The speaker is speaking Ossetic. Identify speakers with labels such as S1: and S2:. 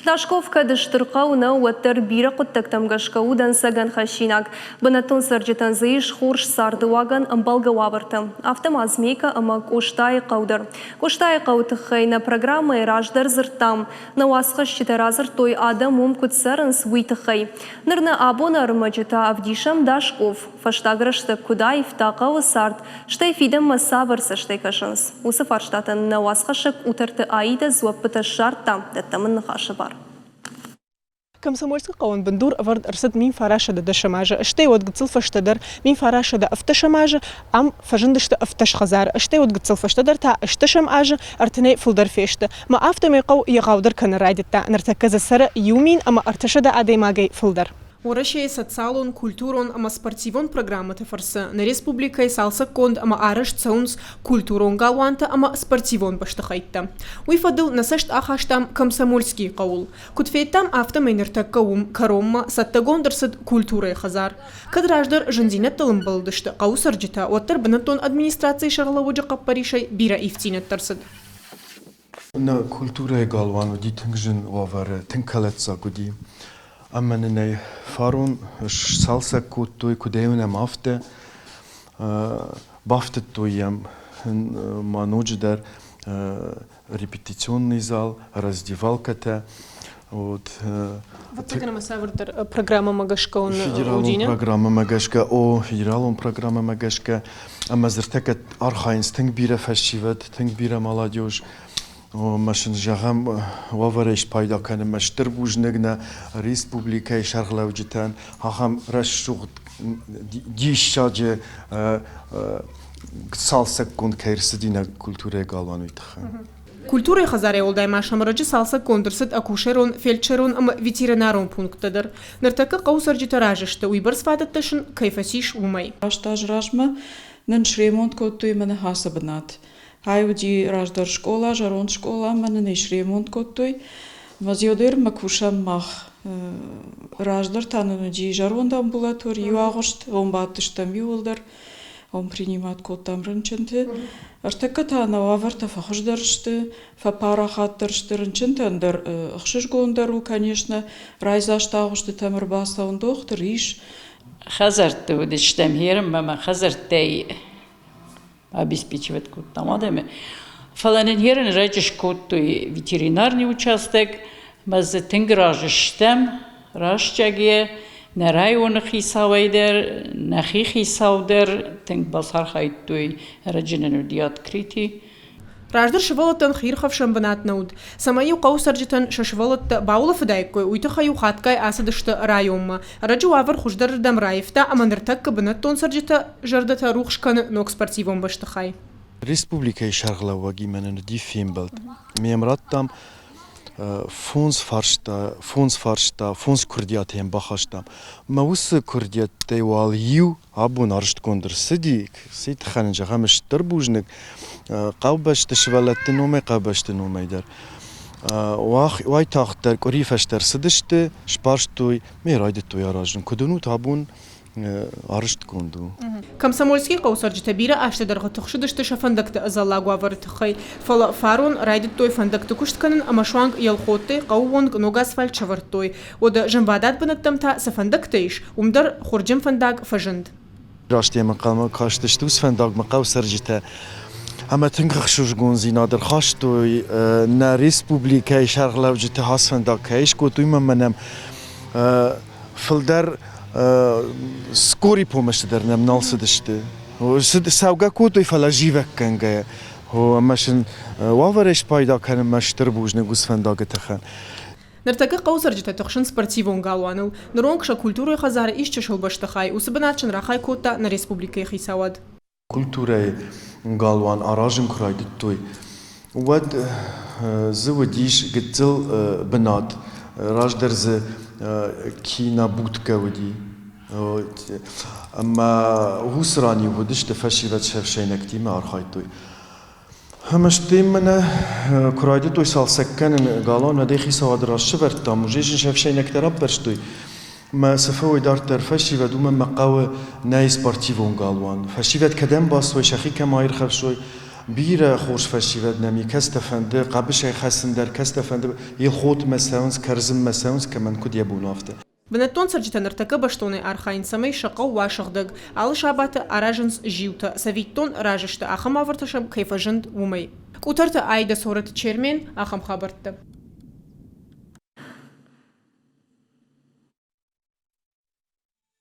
S1: Дашков кӕд стыр хъӕу нӕу, уӕддӕр бирӕ хъуыддӕгтӕм гӕсгӕ у дӕнцӕгӕн хӕссинаг. Бынӕттон цӕрджытӕн дзы ис хорз царды уагӕн ӕмбӕлгӕ уавӕртӕ. Афтӕ ма Змейкӕ ӕмӕ Къостайыхъӕу дӕр. Къостайыхъӕуы тыххӕй нӕ программӕйы раздӕр дзырдтам. Нӕ уацхӕсджытӕ радзырдтой, адӕм уым куыд цӕрынц, уый тыххӕй. Ныр нӕ абоны ӕрмӕджы та ӕвдисӕм Дашков. Фӕстаг рӕстӕг куыд аивта хъӕуы цард, стӕй фидӕнмӕ цавӕр цӕстӕй кӕсынц? Уыцы фарстатӕн нӕ уацхӕссӕг Къутӕрты Аидӕ дзуӕппытӕ ссардта, дӕттӕм ын ныхасы бар.
S2: Комсомольскы хъӕуӕн бындур ӕвӕрд ӕрцыд 1910 азы, стӕй уӕд гыццыл фӕстӕдӕр 1917 азы ам фӕзындысты ӕвддӕс хӕдзары, стӕй уӕд гыццыл фӕстӕдӕр та ӕстдӕсӕм азы ӕртынӕй фылдӕр фесты. Мӕ афтӕмӕй хъӕу егъаудӕр кӕнын райдыдта, ныртӕккӕ дзы цӕры иу мин ӕмӕ ӕртӕсӕдӕ адӕймагӕй фылдӕр. Уӕрӕсейы социалон, культурон ӕмӕ спортивон программӕты фӕрцы нӕ республикӕйы цалцӕггонд ӕмӕ арӕзт цӕуынц культурон галуантӕ ӕмӕ спортивон бӕстыхӕйттӕ. Уый фӕдыл нӕ цӕст ахастам Комсомольскийы хъӕуыл. Куыд федтам, афтӕмӕй ныртӕккӕ уым кӕронмӕ цӕттӕгонд ӕрцыд культурӕйы хӕдзар. Кӕд раздӕр зындзинӕдтыл ӕмбӕлдысты хъӕуы цӕрджытӕ, уӕддӕр бынӕттон администрацийы сӕргълӕууӕджы хъӕппӕрисӕй бирӕ ивддзинӕдтӕ ӕрцыд.
S3: Нӕ культурӕйы галуан уыди тынг зын уавӕры, тынг кӕлӕддзаг уыди. Ӕмӕ нын ӕй фарон сцалцӕг кодтой, куыд ӕй уынӕм, афтӕ. Бафтыдтой йӕм ма ноджыдӕр репетиционный зал, раздевалкӕтӕ. Вот.
S2: Ӕвӕццӕгӕн ӕмӕ цавӕрдӕр программӕмӕ гӕсгӕ уын
S3: Федералон программӕмӕ гӕсгӕ, о, федералон программӕмӕ гӕсгӕ. Ӕмӕ дзырдтӕ архайынц тынг бирӕ фӕсивӕд, тынг бирӕ молодежь. Ӕмӕ сын зӕгъӕм, уавӕрӕй спайда кӕнынмӕ стыр бузныг нӕ республикӕйы сӕргълӕуджытӕн, ахӕм рӕсугъд диссаджы цалцӕггонд кӕй ӕрцыди нӕ культурӕйы галуан, уый тыххӕй.
S2: Культурӕйы хӕдзарӕй уӕлдай ма сӕм ӕрӕджы цалцӕггонд ӕрцыд акушерон, фельдшерон ӕмӕ ветеринарон пункттӕ дӕр. Ныртӕккӕ хъӕуы цӕрджытӕ разы сты, уыйбӕрц фадӕттӕ сын кӕй фӕцис, уымӕй.
S4: Аст азы размӕ нын сремонт кодтой мӕ ныхасы бынат. Ай уыди раздӕр скъола, зӕронд скъола, ӕмӕ нын ӕй сремонт кодтой. Мазеодермӕ кусӕм мах. Раздӕр та нын уыди зӕронд амбулатори, иу агъуыст, уым бадтыстӕм иууылдӕр. Уым принимат кодтам рынчынты. Ӕртӕккӕ та нӕ уавӕртӕ фӕхуыздӕр сты, фӕпарахатдӕр сты рынчынтӕн дӕр ӕхсызгондӕр у, конечно, райдзаст агъуыстытӕм ӕрбацӕуын дохтыр ис.
S5: Хӕдзӕртты уыдыстӕм хӕрынмӕ мӕ хӕдзӕрттӕй обеспечивать кодтам адӕмы. Фӕлӕ нын хӕрын раджы скодтой ветеринарный участок, мӕ дзы тынг разы стӕм, рӕстӕг йӕ нӕ районы хицауӕй дӕр, нӕхи хицау дӕр тынг бацархайдтой, ӕрӕджы нын уыди открытий.
S2: Раздӕр сывӕллӕттӕн хиирхӕфсӕн бынат нӕ уыд. Цӕмӕй-иу хъӕуы цӕрджытӕн сӕ сывӕллӕттӕ баулӕфыдаиккой, уый тыххӕй-иу хатгай ацыдысты районмӕ. Ӕрӕджы уавӕр хуыздӕрырдӕм раивта ӕмӕ ныртӕккӕ бынӕттон цӕрджытӕ зӕрдӕтӕ рухс кӕны ног спортивон бӕстыхай.
S3: Республикӕйы сӕргълӕууӕгимӕ нын уыди фембӕлд. Ме мрадтам фондз фарста, фондз фарста, фондз куырдиаты йӕм бахастам. Мӕ уыцы куырдиӕттӕй уал иу абон арызтгонд ӕрцыди, цӕй тыххӕн зӕгъӕм, стыр бузныг хъӕубӕсты сывӕллӕтты номӕй, хъӕубӕсты номӕй дӕр. Уайтагъддӕр къуыри фӕстӕ ӕрцыдысты, сбарстой, ме райдыдтой аразын. Куыд уынут, абон арызтгонд у.
S2: Комсомольскийы хъӕуы цӕрджытӕ бирӕ азты дӕргъы тыхсыдысты сӕ фӕндӕгты ӕдзӕллаг уавӕры тыххӕй, фӕлӕ фарон райдыдтой фӕндӕгты куыст кӕнын ӕмӕ суанг Елхоттӕй хъӕуы онг ног асфальт сӕвӕрдтой. Уӕдӕ зынвадат бынӕттӕм та цы фӕндӕгтӕ ис, уым дӕр хуырджын фӕндаг фӕзынд.
S3: Раст йӕм ӕнхъӕлмӕ кастысты уыцы фӕндагмӕ хъӕуы цӕрджытӕ ӕмӕ тынг ӕхсызгондзинад ӕрхастой нӕ республикӕйы сӕргълӕуджытӕ ацы фӕндаг кӕй скодтой, уымӕн ӕмӕ нӕм фылдӕр скорый помощи дӕр нӕм нал цыдысты. Цӕугӕ кодтой, фӕлӕ зивӕггӕнгӕйӕ. Ӕмӕ сын уавӕрӕй спайда кӕнынмӕ стыр бузныг уыцы фӕндагы тыххӕн.
S2: Ныртӕккӕ хъӕуы цӕрджытӕ тыхсынц спортивон галуаныл. Ныронг сӕ культурӕйы хӕдзары ис чысыл бӕстыхай, уыцы бынат сын рахай кодта нӕ республикӕйы хицауад.
S3: Культурӕйы галуан аразын куы райдыдтой, уӕд дзы уыдис гыццыл бынат. Раздӕр дзы кинобудкӕ уыди. Ӕмӕ уыцы ран-иу уыдысты фӕсивӕд сӕфсӕйнӕгтимӕ архайдтой. Ӕмӕ стӕй мӕнӕ куы райдыдтой цалцӕг кӕнын галуан, уӕд ӕй хицауады раз сӕвӕрдтам, уже зын сӕфсӕйнӕгтӕ раппӕрстой. Мӕ цы фӕуой дарддӕр фӕсивӕд, уымӕн мӕ хъӕуы нӕй спортивон галуан. Фӕсивӕд кӕдӕм бацой, сӕхи кӕм аирхӕфсой. Бирӕ хорз фӕсивӕд нӕм и, кӕцытӕ фӕнды хъӕбысӕй хӕцын дӕр, кӕцытӕ фӕнды Елхотмӕ цӕуынц, Кӕрдзынмӕ цӕуынц, кӕмӕн куыд йӕ бон у, афтӕ.
S2: Бынӕттон цӕрджытӕ ныртӕккӕ бӕстонӕй архайынц, цӕмӕй сӕ хъӕу уа сыгъдӕг. Алы сабаты аразынц зиутӕ. Цӕвиттон, разы сты, ахӕм уавӕртӕ сӕм кӕй фӕзынд, уымӕй. Къутӕрты Аидӕ Цорӕты Чермен, ахӕм хабӕрттӕ.